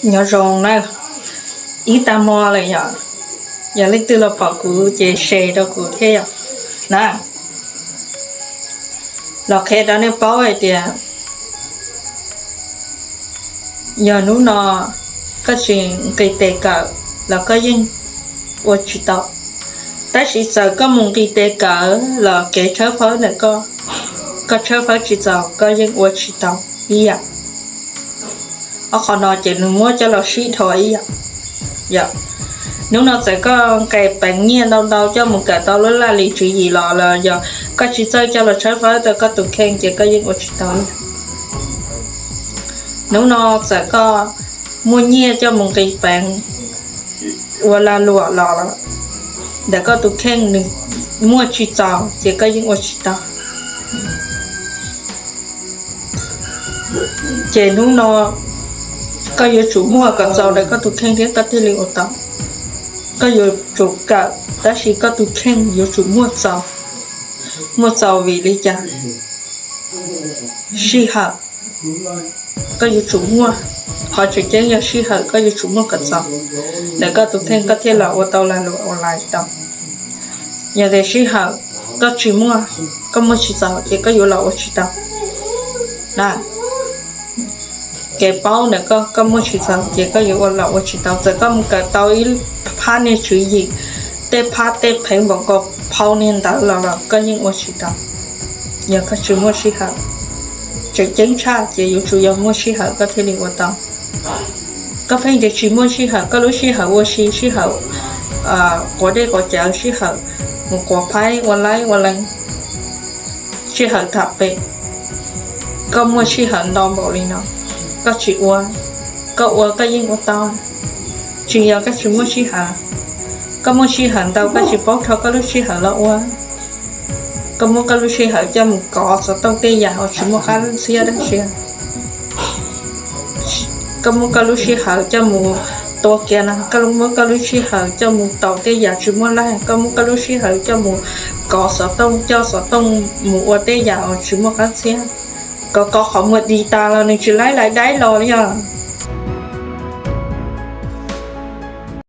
Nyob zoo na, ib tag hmo lawm yom, yog leej twg los pom kuv ces share rau kuv thiab yom. Na, los qhia rau nej paub hais tias yog hnub no koj tsis nqis tes kawm los koj yeej ua tsis tau. Tab sis txawm koj mus nqis tes kawm los kev tshawb fawb ntawm koj, koj tshawb fawb tsis txaus koj yeej ua tsis tau ib yam. Ob qhov no ces nws muab coj los sib dhos ib yam. Yog hnub no txawm koj nqis peev nyiaj ntau ntau coj mus kawm tau lub laj lim tswv yim los los yog koj tsis txawj coj los tshawb fawb rau koj tus kheej ces koj yeej ua tsis tau li. Hnub no txawm koj muaj nyiaj coj mus nqis peev ua lag luam los ntawm koj tus kheej nws muaj tsis txaus ces koj yeej ua tsis tau. Ces hnub no koj yuav tsum muaj kom txaus ntawm koj tus kheej thiab koj thiaj li ua tau. Koj yuav tsum kawm tab sis koj tus kheej yuav tsum muaj txaus. Muaj txaus vim li cas? Sij hawm koj yuav tsum muaj, qhov tseem ceeb yog sij hawm koj yuav tsum muaj kom txaus ntawm koj tus kheej koj thiaj los ua tau lag luam online tau. Yog tias sij hawm koj tsis muaj, koj muaj tsis txaus ces koj yuav los ua tsis tau na. Kev paub ntawm koj, koj muaj tsis txaus ces koj yuav ua los ua tsis tau. Txawm koj mus kawm tau ib phab niag tswv yim, tej phab tej pheev npaum nkaus phau niag ntawd los los koj yeej ua tsis tau. Yog koj tsis muaj sij hawm, tseem ceeb tshaj ces yuav tsum yog muaj sij hawm koj thiaj li ua tau. Koj pheej tias tsis muaj sij hawm, koj lub sij hawm ua si, sij hawm quav dej quav cawv, sij hawm mus quav phaib ua laib ua leeg, sij hawm tham pem, koj muaj sij hawm ntau npaum li no, koj tsis ua, koj ua koj yeej ua tau. Tsis yog koj tsis muaj sij hawm, koj muaj sij hawm ntau koj tsis paub rho koj lub sij hawm los ua. Koj muab koj lub sij hawm coj mus kov xov tooj tej yam uas tsis muaj qab txhiab dab tsi. Koj muab koj lub sij hawm coj mus tua kiag no, koj muab koj lub sij hawm coj mus taus tej yam tsis muaj laij, koj muab koj lub sij hawm coj mus kov xov tooj, coj xov tooj mus ua tej yam uas tsis muaj qab txhiab. Kov kov qhov muag di tas los nws tsis laib lais daib los li os.